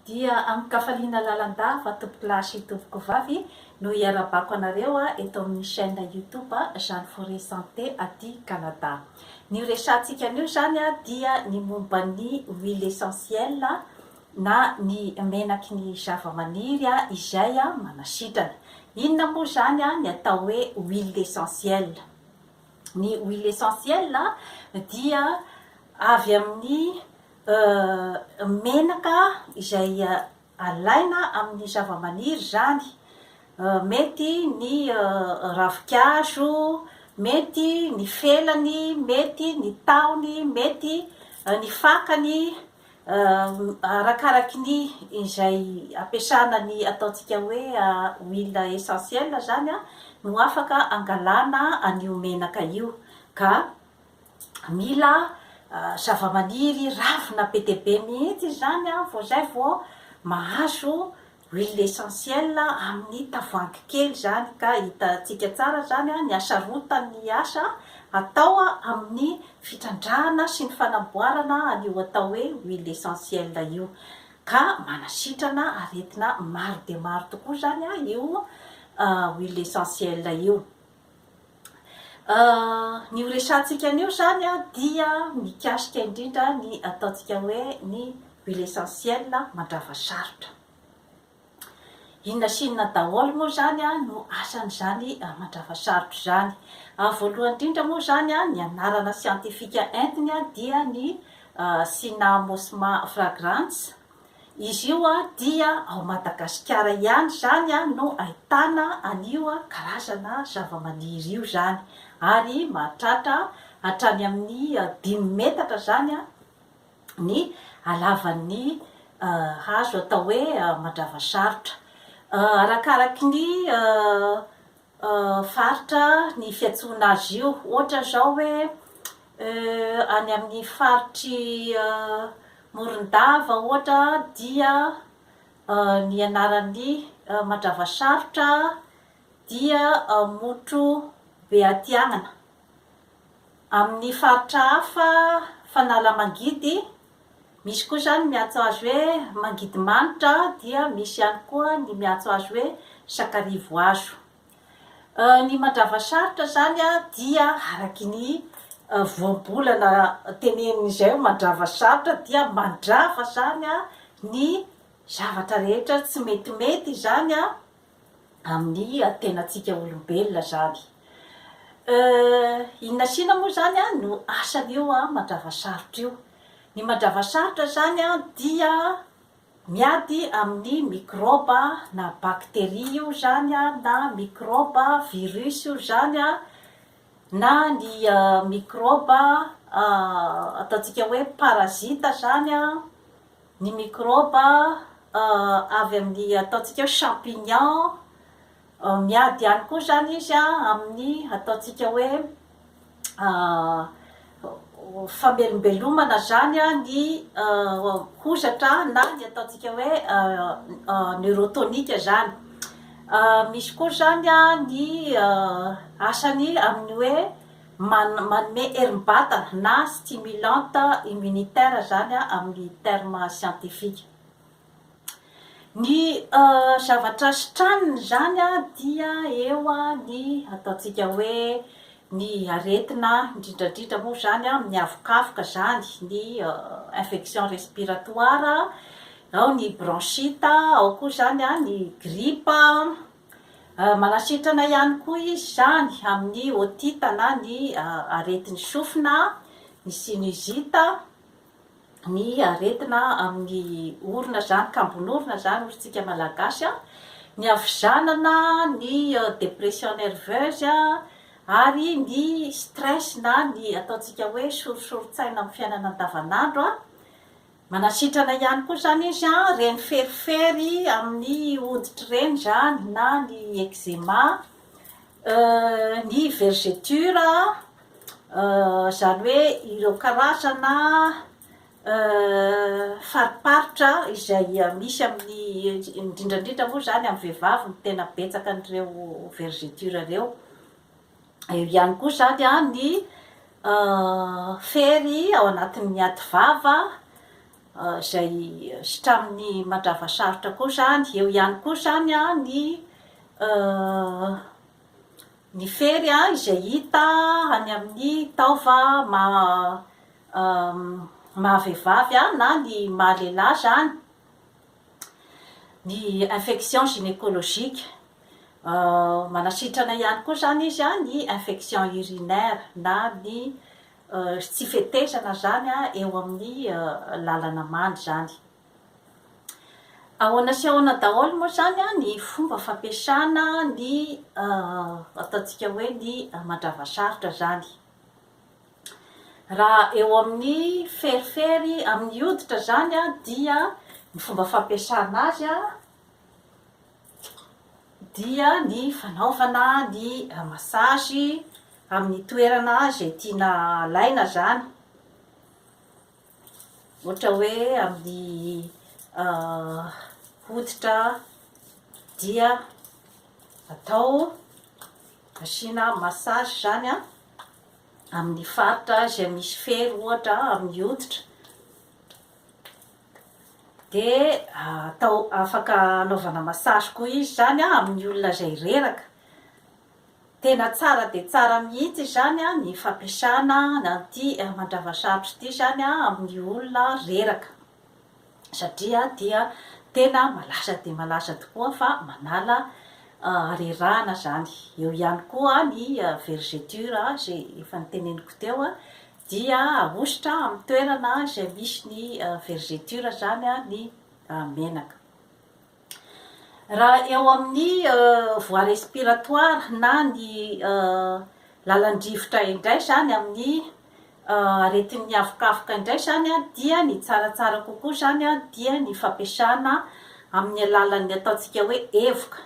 Dia amin-kafaliana lalandava tompokolahy sy tompokovavy no iarahabako anareo eto amin'ny chaîne youtube Jeanne Forêt Santé aty Canada. Ny ho resahantsika anio izany dia ny momba ny huile essentielle na ny menaky ny zavamaniry izay manasitrana. Inona moa izany ny atao hoe huile essentielle? Ny huile essentielle dia avy amin'ny menaka izay alaina amin'ny zavamaniry izany. Mety ny ravinkazo, mety ny felany, mety ny tahony, mety ny fakany, Arakaraky ny izay ampiasana ny ataontsika hoe huile essentielle zany no afaka angalana an'io menaka io ka mila zavamaniry ravina be dia be mihitsy izany vao zay vao mahazo Huile essentielle amin'ny tavoahangy kely izany ka hitantsika tsara izany ny hasarotan'ny asa atao amin'ny fitrandrahana sy ny fanamboarana an'io atao hoe huile essentielle io ka manasitrana aretina maro dia maro tokoa izany io huile essentielle io. Ny ho resahantsika anio izany dia mikasika indrindra ny ataontsika hoe ny huile essentielle mandrava sarotra. Inona sy inona daholo moa izany no asan'izany mandrava sarotra izany? Voalohany indrindra moa izany ny anarana siantifika entiny dia ny Cinnamosma fragrans. Izy io dia ao Madagasikara ihany izany no ahitana an'io karazana zavamaniry io izany ary mahatratra hatrany amin'ny dimy metatra izany ny halavan'ny hazo atao hoe mandravasarotra. Arakaraky ny faritra ny fiantsoana azy io. Ohatra izao hoe any amin'ny faritr'i Morondava ohatra dia ny anaran'ny Mandravasarotra dia Motro Beatiagnana. Amin'ny faritra hafa Fanalamangidy, misy koa izany miantso azy hoe Mangidimanitra dia misy ihany koa ny miantso azy hoe Sakarivohazo. Ny mandravasarotra izany dia araky ny voambolana tenenin'izay hoe mandravasarotra dia mandrava izany ny zavatra rehetra tsy metimety izany amin'ny tenantsika olombelona izany. Inona sy inona moa izany no asan'io mandravasarotra io? Ny mandravasarotra izany dia miady amin'ny mikraoba na bakteria io izany na mikraoba, virus io izany na ny mikraoba ataontsika hoe parazita izany, ny mikraoba avy amin'ny ataontsika hoe champignon, miady ihany koa izany izy amin'ny ataontsika hoe famelombelomana izany ny hozatra na ny ataontsika hoe neurotonique izany. Misy koa izany ny asany amin'ny hoe manome herim-batana na stimulant immunitaire izany amin'ny terme scientifique. Ny zavatra sitraniny izany dia eo ny ataontsika hoe ny aretina indrindra indrindra moa izany amin'ny avokavoka izany, ny infection respiratoire, ao ny bronchite, ao koa izany ny grippe, manasitrana ihany koa izy izany amin'ny otite na ny aretin'ny sofina, ny sinusite. ny aretina amin'ny orona izany, kambon'orona izany hoy isika malagasy an, ny havizanana, ny dépression nerveuse ary ny stress na ny ataontsika hoe sorisorin-tsaina amin'ny fiainana andavanandro an, manasitrana ihany koa izany izy an, ireny ferifery amin'ny hoditra ireny izany na ny eczéma, ny vergeture, Izany hoe ireo karazana fariparitra izay misy amin'ny, indrindra indrindra moa izany amin'ny vehivavy no tena betsaka an'ireo vergeture ireo. Eo ihany koa izany an ny fery ao anatin'ny ativava. izay sitramin'ny mandrava sarotra koa izany. Eo ihany koa izany ny ny fery izay hita any amin'ny taova maha maha vehivavy na ny maha lehilahy izany, ny infection gynécologique. Manasitrana ihany koa izany izy ny infection urinaire na ny tsy fetezana izany eo amin'ny lalana mandry izany. Ahoana sy ahoana daholo moa izany ny fomba fampiasana ny ataontsika hoe ny mandrava sarotra izany? Raha eo amin'ny ferifery amin'ny hoditra izany dia ny fomba fampiasana azy dia ny fanaovana ny massage amin'ny toerana izay tiana alaina izany. Ohatra hoe amin'ny hoditra dia atao asiana massage izany an, amin'ny faritra izay misy fery ohatra amin'ny hoditra. Dia atao afaka anaovana massage koa izy izany an, amin'ny olona izay reraka. Tena tsara dia tsara mihitsy izany an, ny fampiasana an'ity mandrava sarotra ity izany an, amin'ny olona reraka. Satria dia tena malaza dia malaza tokoa fa manala harerahana izany. Eo ihany koa ny vergeture izay efa noteneniko teo Dia ahosotra amin'ny toerana izay misy ny vergeture izany ny menaka. Raha eo amin'ny voie respiratoire na ny lalan-drivotra indray izany amin'ny aretin'ny avokavoka indray izany dia ny tsaratsara kokoa izany dia ny fampiasana amin'ny alalan'ny ataontsika hoe evoka.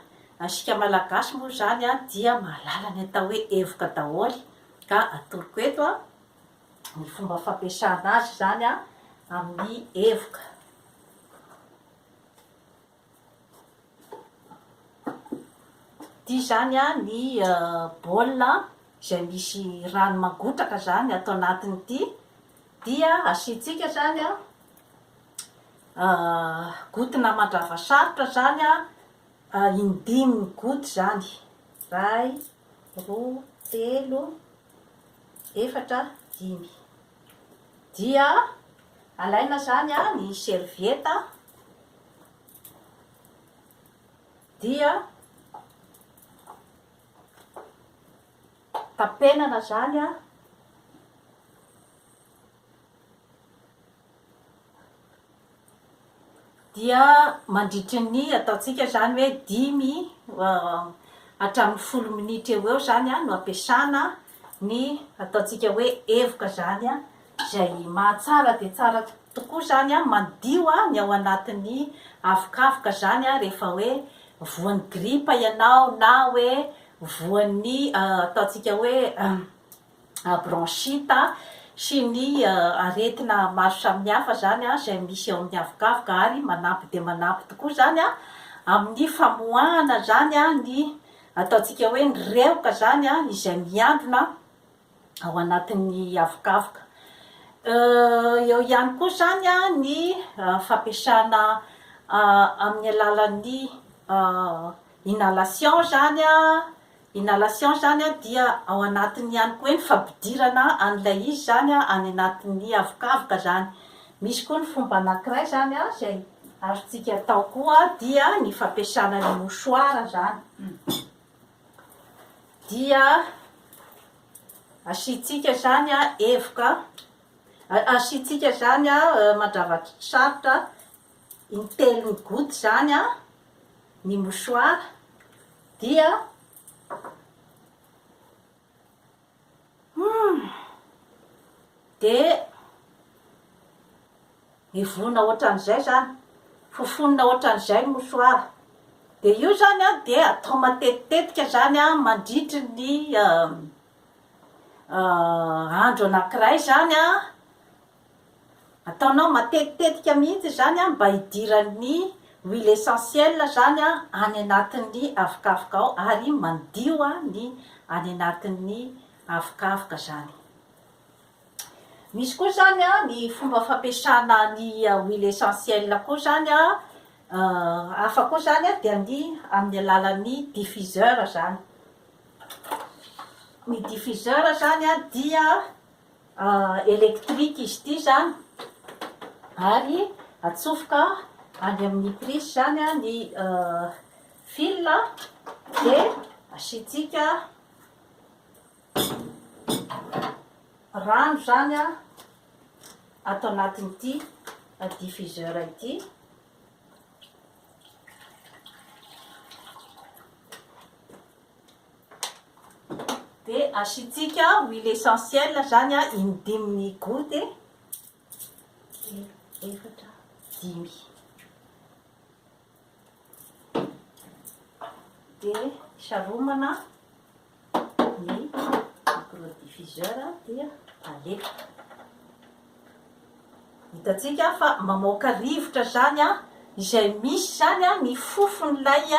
Isika Malagasy moa izany dia mahalala ny atao hoe evoka daholo Ka atoroko eto an, ny fomba fampiasana azy izany an, amin'ny evoka. Ity izany an ny baolina izay misy rano mangotraka izany ato anatin'ity, dia asiantsika izany an, gotina mandrava sarotra izany an, in-dimy goty izany, iray, roa, telo, efatra, dimy. Dia alaina izany ny serviette dia tapenana izany Dia mandritry ny ataontsika izany hoe dimy hatramin'ny folo minitra eo ho eo izany no ampiasana ny ataontsika hoe evoka izany izay mahatsara dia tsara tokoa izany madio ny ao anatin'ny avokavoka izany rehefa hoe voan'ny gripa ianao na hoe voan'ny ataontsika hoe bronchite sy ny aretina maro samihafa izany izay misy eo amin'ny avokavoka ary manampy dia manampy tokoa izany amin'ny famoahana izany ny ataontsika hoe ny rehoka izany izay miandrona ao anatin'ny avokavoka. Eo ihany koa izany ny fampiasana amin'ny alalan'ny inhalation izany Inhalation izany dia ao anatiny ihany koa hoe ny fampidirana an'ilay izy izany any anatin'ny avokavoka izany. Misy koa ny fomba anankiray izany izay azontsika atao koa dia ny fampiasana ny mouchoir izany. Dia asiantsika izany evoka, asiantsika izany mandrava sarotra intelony goutte izany ny mouchoir dia humm dia mivona ohatran'izay zany, fofonina ohatran'izay ny mouchoir, dia io zany an dia atao matetitetika zany an mandritry ny andro anankiray zany an, Ataonao matetitetika mihitsy izany mba hidiran'ny huile essentielle izany any anatin'ny avokavoka ao ary mandio ny any anatin'ny avokavoka izany. Misy koa izany ny fomba fampiasana ny huile essentielle koa izany hafa koa izany dia ny amin'ny alalan'ny diffuseur izany. Ny diffuseur izany dia Electrique izy ity izany ary atsofoka any amin'ny prise izany ny fil dia asiantsika rano izany ato anatin'ity diffuseur ity. Dia asiantsika huile essentielle zany a, in-dimin'ny goutte, telo, efatra, dimy. Dia saromana ny micro diffuseur dia alefa. Hitantsika fa mamoaka rivotra izany izay misy izany ny fofon'ilay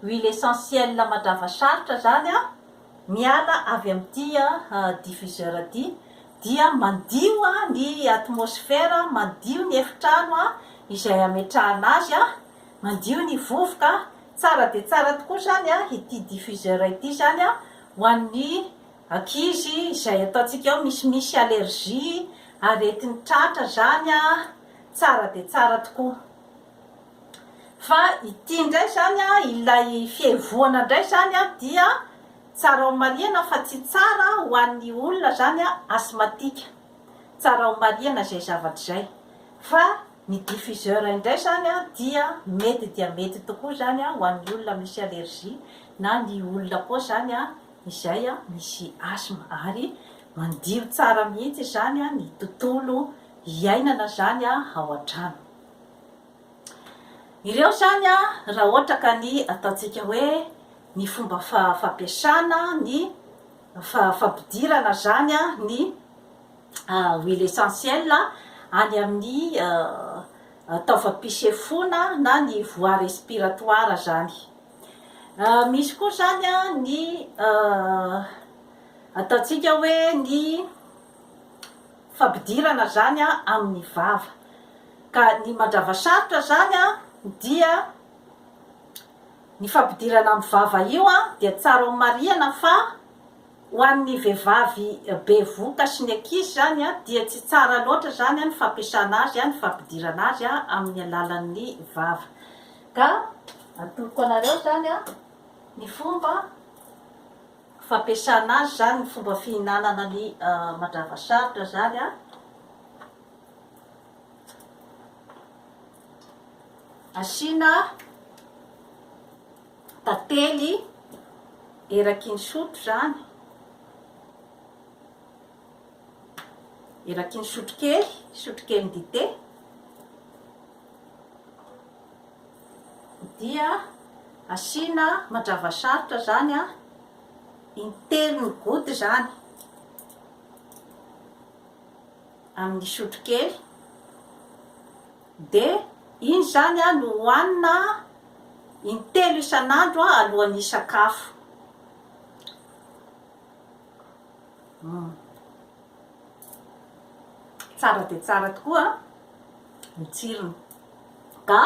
huile essentielle madrava sarotra izany miala avy amin'ity diffuseur ity dia mandio ny atmosphère, mandio ny efitrano izay ametrahana azy, mandio ny vovoka, tsara dia tsara tokoa izany ity diffuseur ity izany ho an'ny Ankizy izay ataontsika hoe misimisy allergie, aretin'ny tratra zany an, tsara dia tsara tokoa. Fa ity indray zany an, ilay fihevohana indray zany an dia tsara ho marihana fa tsy tsara ho an'ny olona zany an asthmatique. Tsara ho marihana izay zavatra izay. Fa ny diffuseur indray zany an dia mety dia mety tokoa zany an ho an'ny olona misy allergie na ny olona koa zany an izay misy asthme ary mandio tsara mihitsy izany ny tontolo iainana izany ao an-trano. Ireo izany raha ohatra ka ny ataontsika hoe ny fomba fampiasana ny fampidirana izany ny huile essentielle any amin'ny taovam-pisefoana na ny voie respiratoire izany. Misy koa izany ny ataontsika hoe ny fampidirana izany amin'ny vava. Ka ny mandrava sarotra izany dia ny fampidirana amin'ny vava io dia tsara ho marihana fa ho an'ny vehivavy bevohoka sy ny ankizy izany dia tsy tsara loatra izany ny fampiasana azy, ny fampidirana azy amin'ny alalan'ny vava. Ka atoroko anareo zany an, ny fomba fampiasana azy zany, ny fomba fihinanana ny mandrava sarotra zany an, asiana tantely eraky ny sotro zany, eraky ny sotrokely, sotrokelin-dite. Dia asiana mandrava sarotra zany an, intelo ny goutte zany amin'ny sotrokely, de iny zany an no hohanina intelo isan'andro alohan'ny hisakafo. Tsara dia tsara tokoa ny tsirony. Ka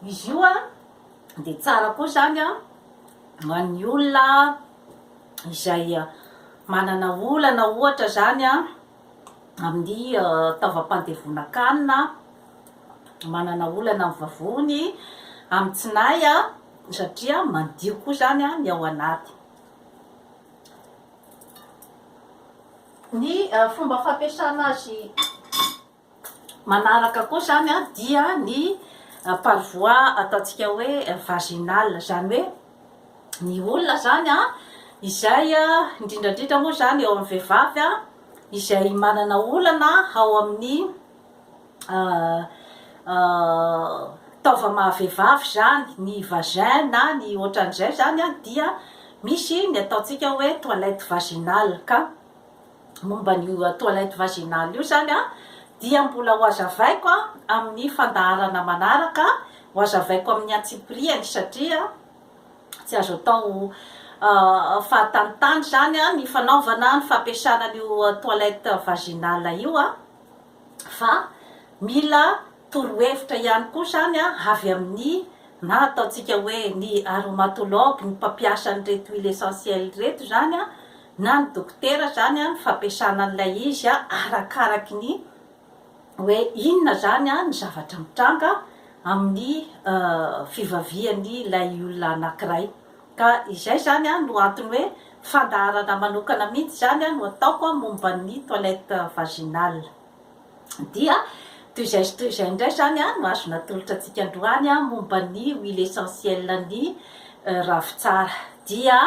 izy io dia tsara koa izany ho an'ny olona izay manana olana ohatra izany amin'ny taovam-pandevonan-kanina, manana olana amin'ny vavony, amin'ny tsinay satria madio koa izany ny ao anaty. Ny fomba fampiasana azy manaraka koa izany dia ny par voie ataontsika hoe vaginale, izany hoe ny olona izany izay indrindra indrindra moa izany eo amin'ny vehivavy izay manana olana ao amin'ny taova maha-vehivavy izany, ny vagin na ny ohatran'izay izany dia misy ny ataontsika hoe toilette vaginale ka momba an'io toilette vaginale io izany dia mbola ho hazavaiko amin'ny fandaharana manaraka, ho hazavaiko amin'ny antsipiriany satria tsy azo atao. fahatanitany izany ny fanaovana ny fampiasana an'io toilette vaginale io fa mila torohevitra ihany koa izany avy amin'ny na ataontsika hoe ny aromatologue, ny mpampiasa an'ireto huile essentielle ireto izany na ny dokotera izany ny fampiasana an'ilay izy arakaraky ny hoe inona izany ny zavatra mitranga amin'ny fivavian'ilay olona anankiray. Ka izay izany no antony hoe fandaharana manokana mihitsy izany no ataoko momba ny toilette vaginale. Dia toy izay sy toy izay indray izany no azo natolotra antsika androany momba ny huile essentielle ny ravintsara. Dia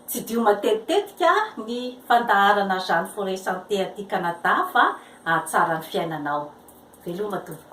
tsidiho matetitetika ny fandaharana Jeanne Forêt Santé aty Canada fa hahatsara ny fiainanao. Veloma tompoko.